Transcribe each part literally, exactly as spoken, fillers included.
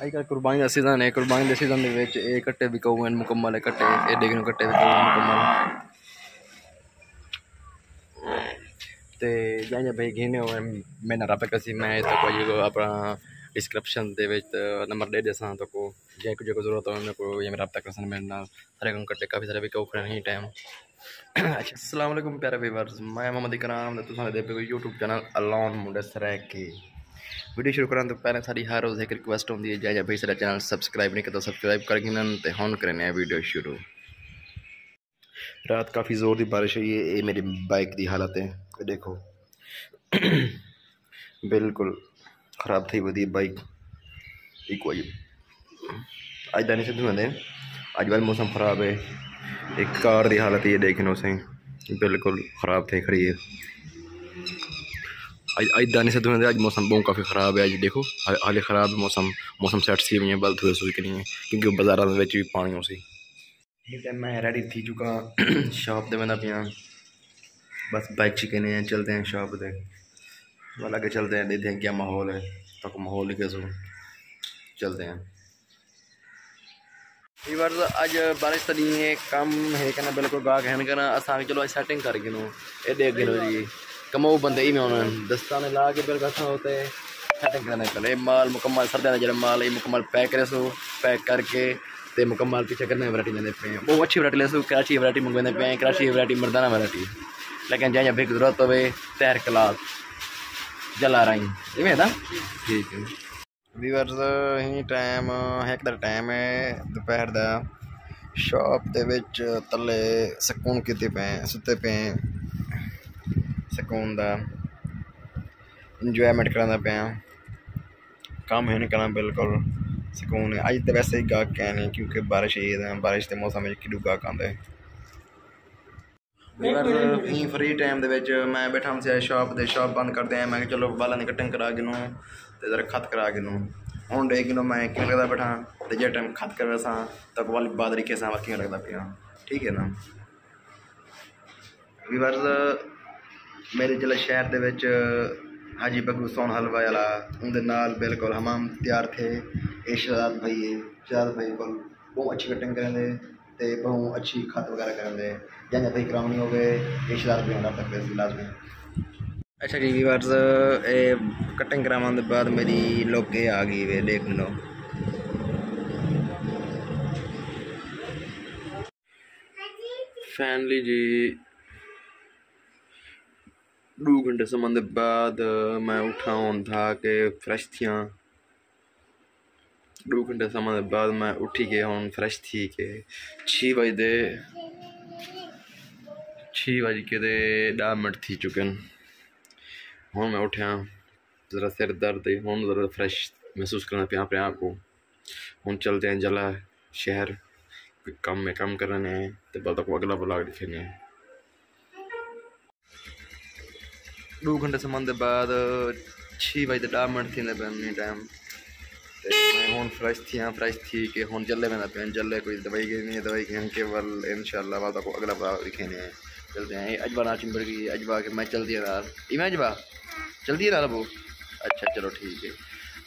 اڄ کل قربانی دا سیزن ہے۔ قربانی دے سیزن دے وچ اے کٹے وکاؤ ہن مکمل، اے کٹے، اے ݙیکھ نو کٹے وکاؤ ہن مکمل۔ تے جائیں جائیں بھائی گھنے ہوئے، میرے نال رابطہ کرسی، میں تہاکوں اپݨا ڈسکرپشن دے وچ نمبر ݙے ݙیساں، تہاکوں جے کجھ ضرورت ہووے میرے کول یا میرا رابطہ کرسن میرے نال۔ سارے کوں کٹے کافی سارے وکاؤ کھڑے ہیں ٹائم۔ اچھا، السلام علیکم پیارے ویورز، میں محمد اکرام تے تساں ݙیکھدے پئے ہو یوٹیوب چینل الون منڈے سرائیکی۔ ویڈیو شروع کرݨ توں پہلے ساݙی ہر روز ہک ریکویسٹ ہوندی ہے، جے جے بھائی ساݙا چینل سبسکرائب نہیں کیتا، سبسکرائب کر گھنن۔ تے ہݨ کرنے ہیں ویڈیو شروع۔ رات کافی زور دی بارش ہوئی ہے، اے میری بائیک دی حالت ہے، اے ݙیکھو بالکل خراب تھئی ودی بائیک۔ ایکو اڄ، اڄ دا نہیں سدھو دے، اڄ ول موسم خراب ہے۔ ایک کار دی حالت یہ ݙیکھ گھنو سائیں، بالکل خراب تھئی کھڑی ہے۔ اڄ، اڄ دا نہیں سدھو دے، اڄ موسم بہت کافی خراب ہے۔ اڄ ݙیکھو حال-، حالے خراب ہے موسم، موسم سیٹ تھی ونڄے ول تھوڑے سوئی کنی ہے، کیونکہ بازاراں دے وچ بھی پاݨی ہوسی۔ ہی تے میں ریڈی تھی چکا، شاپ تے ویندا پیاں۔ بس بائیک چیک کرنے ہیں، چلتے ہیں شاپ تے۔ ول اڳے چلتے ہیں، ݙیکھتے ہیں کیا ماحول ہے، تہاکوں ماحول ݙیکھیسوں، چلتے ہیں۔ ویورز، اڄ بارش تاں نہیں ہے، کم ہے کنا، بالکل گاہک ہن کنا، اساں آکھیا چلو اڄ سیٹنگ کر گھنوں، اے ݙیکھ گھنو جی، کماؤ بندے ایویں ہوندن، دستانے لا کے بالکل ہتھاں اتے سیٹنگ کرݨے پہلے۔ مال مکمل، سردیاں دا جیڑھا مال ہے مکمل پیک کریسوں، پیک کر کے تے مکمل پیچھے کنے ورائٹی لیندے پئے ہیں۔ بہت اچھی ورائٹی لیسوں، کراچی ورائٹی منگویندے پئے ہیں، کراچی ورائٹی مردانہ ورائٹی۔ لیکن جے جے بھئی ضرورت ہوے، تہر کلاس، جلا رائیں۔ ایویں ہے نا؟ ٹھیک ہے۔ ویورز، ہی ٹائم ہک دا ٹائم ہے دوپہر دا۔ شاپ دے وچ تلے سکون کیتے پئے ہیں، ستے پئے ہیں، سکون دا انجوائمنٹ کریندا پئے ہیں۔ کم ہی نہیں کرنا، بالکل سکون ہے۔ اڄ تے ویسے ہی گاہک کائنی، کیونکہ بارش ہے، بارش دے موسم وچ کݙوں گاہک آندے۔ ویورز، ایں فری ٹائم دے وچ میں ٻیٹھا ہم سی شاپ تے، شاپ بند کر ݙے، میں کہا چلو بالاں دی کٹنگ کرا گھنوں تے ذرا خط کرا گھنوں۔ ہݨ ݙیکھ گھنو میں کیویں لڳدا ٻیٹھاں، تے جے ٹائم خط کرویساں تاں ول بعد ݙیکھیساں ول کیویں لڳدا پیا۔ ٹھیک ہے نا؟ ویورز، میرے ضلع شہر دے وچ حاجی بگو سون حلوہ والا، اوندے نال بالکل حمام تیار تھئے۔ اے شہزاد بھائی ہے، شہزاد بھائی کول بہت اچھی کٹنگ کریندے تے بہت اچھی خط وغیرہ کریندے۔ جیندے بھائی کراونی ہووے، اے شہزاد بھائی نال رابطہ کریسی لازمی۔ اچھا جی ویورز، اے کٹنگ کراوݨ دے بعد میری لک اے آ ڳئی وے، ݙیکھ گھنو۔ فائنلی جی، ݙو گھنٹے سمن دے بعد میں اٹھا ہݨ دھا کے فریش تھیاں۔ ݙو گھنٹے سمن دے بعد میں اٹھی کے ہݨ فریش تھی کے چھی وڄ دے، چھی وڄ کے تے ݙاہ منٹ تھی چکن۔ ہݨ میں اٹھیاں، ذرا سر درد ہے، ہݨ ذرا فریش محسوس کرݨا پیا اپݨے آپ کوں۔ ہݨ چلدے ہیں جلا شہر، کوئی کم ہے، کم کرݨے ہیں، تے بعد تہاکوں اڳلا ولاگ ݙکھیندے ہیں۔ ݙو گھنٹے سمن دے بعد چھی وڄ تے ݙاہ منٹ تھیندے پئے ہیں ٹائم۔ تے میں ہݨ فریش تھیاں، فریش تھی کے ہݨ جلے ویندا پیاں، جلے کوئی دوائی گھنݨی ہے، دوائی گھن کے ول انشاءاللہ ول تہاکوں اڳلا ولاگ ݙکھیندے ہیں۔ چلدے ہیں، اجبا نال چنبڑ ڳئی، اجبا آکھے میں چلدی ہاں نال۔ ایویں اجبا؟ چلدی ہے نال ابو؟ اچھا، چلو ٹھیک ہے۔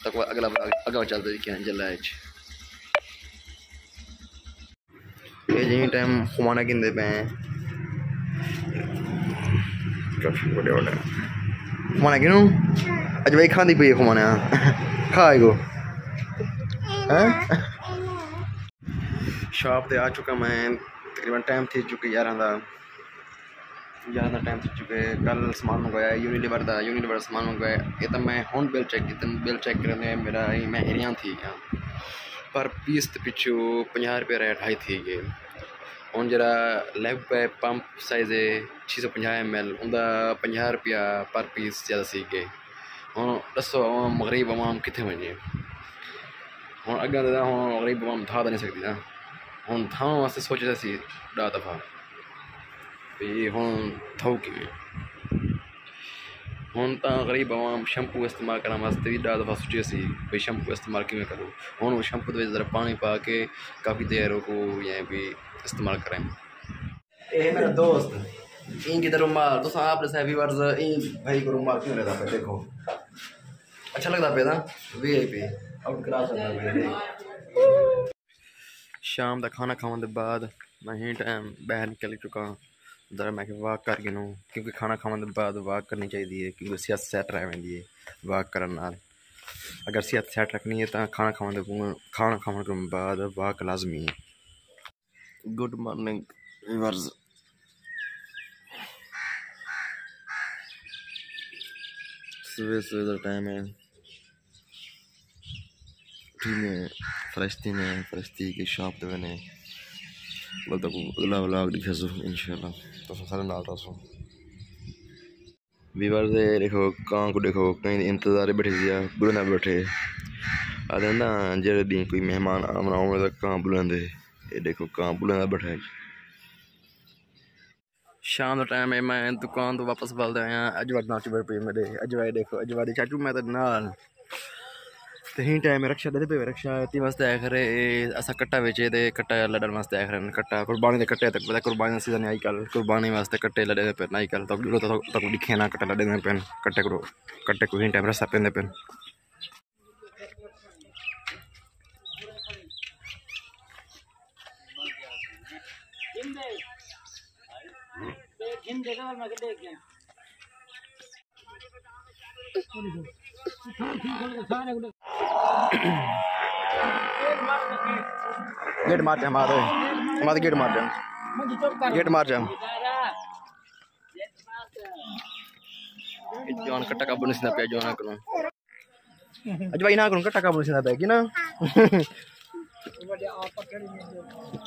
تہاکوں اڳلا ولاگ اڳاں چلدے ݙکھیندے ہیں جلا اچ۔ اے جئیں ٹائم خمانہ گھندے پئے ہیں۔ کافی وݙے وݙے۔ خمانہ گھنوں؟ اڄ بھائی کھاندی پئی ہے خمانہ۔ کھا آئے گو۔ ہاں؟ شاپ تے آ چکا میں، تقریباً ٹائم تھی چکے یارہاں دا۔ یارہاں دا ٹائم تھی چکے۔ کل سامان منگوایا یونیلیور دا، یونیلیور دا سامان منگوایا۔ اے تاں میں ہݨ بل چیک کیتا، بل چیک کریندے میرا ایں میں حیران تھی ڳیا۔ پر پیس تے پچھوں پنجاہ روپے ریٹ ہائی تھی ڳئے۔ ہݨ جیڑھا لیمپ ہے، پمپ سائز ہے چھی سو پنجاہ ایم ایل، اوندا پنجاہ روپیہ پر پیس زیادہ تھی ڳئے۔ ہݨ ݙسو عوام، غریب عوام کتھے ونڄے؟ ہݨ اڳاں تے ہݨ غریب عوام دھا تاں نہیں سڳدی نا۔ ہݨ دھاوݨ واسطے سوچدے سی ݙاہ دفعہ۔ بھئی ہݨ تھئو کیویں؟ ہݨ تاں غریب عوام شیمپو استعمال کرݨ واسطے وی ݙاہ دفعہ سوچیسی بھئی شیمپو استعمال کیویں کروں۔ ہݨ او شیمپو دے وچ ذرا پاݨی پا کے کافی دیر اوکوں یعنی بھئی استعمال کریں۔ اے ہے میرا دوست، ایں کیتے رومال، تساں آپ ݙساؤ ویورز، ایں بھائی کوں رومال کیویں لڳدا پئے؟ ݙیکھو، اچھا لڳدا پئے نا؟ وی آئی پی۔ شام دا کھانا کھاوݨ دے بعد میں ہی ٹائم ٻاہر نکل چکا ہاں۔ ذرا میں کہ واک کر گھنوں، کیونکہ کھانا کھاوݨ دے بعد واک کرنی چاہیے، کیونکہ صحت سیٹ رہ ویندی ہے واک کرݨ نال۔ اگر صحت سیٹ رکھݨی ہے تاں کھانا کھاوݨ دے، کھانا کھاوݨ دے بعد واک لازمی ہے۔ گڈ مارننگ ویورز، سویرے سویرے دا ٹائم ہے۔ اٹھی نے، فریش تھی نے، فریش تھی کے شاپ تے وینے۔ ول تاکوں اگلا ولاگ ݙکھیسوں انشاءاللہ، تساں سارے نال رہسوں۔ ویورز، اے ݙیکھو کاں کوں، ݙیکھو کہیں دے انتظار بیٹھے سی، ٻلیندا بیٹھے۔ آہدے نا جیڑھے ݙینہہ کوئی مہمان آوݨا ہووے تاں کاں ٻلیندے۔ اے ݙیکھو کاں ٻلیندا بیٹھا ہے۔ شام دا ٹائم ہے، میں دکان توں واپس ول تے آیا۔ اجوا ناچ بر پئی میݙے، اجوا ݙیکھو، اجوا دے چاچو میں تے نال۔ تے ہی ٹائم رکشہ ݙیہدے پئے، رکشہ تی واسطے آئے کھڑے، اے اساں کٹا ویچے تے کٹا لݙݨ واسطے آئے کھڑے۔ کٹا قربانی دے کٹے، تاں پتہ قربانی دا سیزن ہے اڄ کل، قربانی واسطے کٹے لݙیندے پئے اڄ کل۔ تاں ݙیکھو، تاں تاکوں ݙکھے نا کٹا لݙیندے پئے، کٹے کوں، کٹے کوں ہی ٹائم رستہ پیندے پئے۔ گیٹ مار تے مار، مار گیٹ مار تے، گیٹ مار تے۔ جوان کٹا قابو نہیں سیندا پیا جوان کنوں۔ اجوا انہاں کنوں کٹا قابو نہیں سیندا پیا کہ نا۔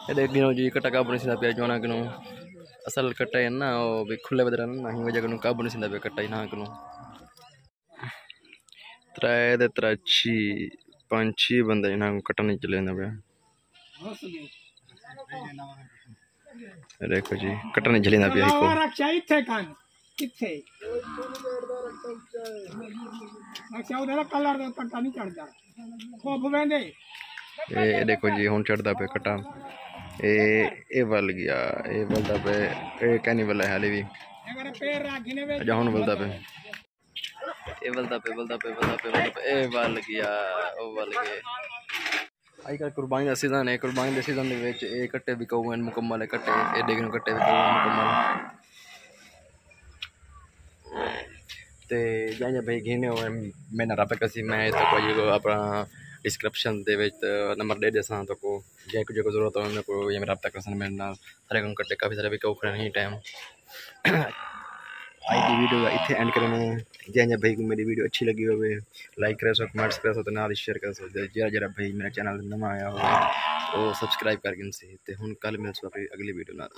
اے ݙیکھ گھنو جی، کٹا قابو نہیں سیندا پیا جوان کنوں۔ اصل کٹا ہے نا، او بھی کھلے بدر نا، ہی وجہ کنوں قابو نہیں سیندا پیا کٹا انہاں کنوں۔ ترائے دے ترائے چھی، پنج چھی بندے انہاں کوں کٹا نہیں چلیندا پیا۔ اے ݙیکھو جی، کٹا نہیں جھلیندا پیا ہکو۔ رکشا اتھے کن، اتھے۔ رکشا اودے دا کلر دے کٹا نہیں چڑھدا۔ خوب ویندے۔ اے، اے ݙیکھو جی، ہݨ چڑھدا پیا کٹا۔ اے، اے ول ڳیا، اے ولدا پیا، اے کینی ولا ہے حالی وی۔ اگر پیر رکھ گھنے وے اجا ہݨ ولدا پیا۔ اے ولدا پئے، ولدا پئے، ولدا پئے، ولدا پئے، اے ول ڳیا، او ول ڳئے۔ اڄ کل قربانی دا سیزن ہے، قربانی دے سیزن دے وچ اے کٹے وکاؤ ہن مکمل ہے، کٹے، اے ݙیکھ گھنو کٹے وکاؤ ہن مکمل۔ تے جائیں جائیں بھائی گھنے ہوئے میرے نال رابطہ کرسی، میں تاکوں اپݨا ڈسکرپشن دے وچ نمبر ݙے ݙیساں، تاکوں جے کجھ ضرورت ہووے میرے کوں یا میرا رابطہ کرسن میرے نال۔ سارے کوں کٹے کافی سارے وکاؤ کھڑے ہیں ٹائم۔ اڄ دی ویڈیو دا اتھے اینڈ کرݨے ہیں۔ جے جے بھائی کوں میری ویڈیو اچھی لڳی ہووے، لائک کریسو، کمنٹس کریسو تے نال ہی شیئر کریسو۔ تے جیڑھا جیڑھا بھائی میرے چینل تے نواں آیا ہووے، او سبسکرائب کر گھنسی۔ تے ہݨ کل ملسوں اپݨی اڳلی ویڈیو نال۔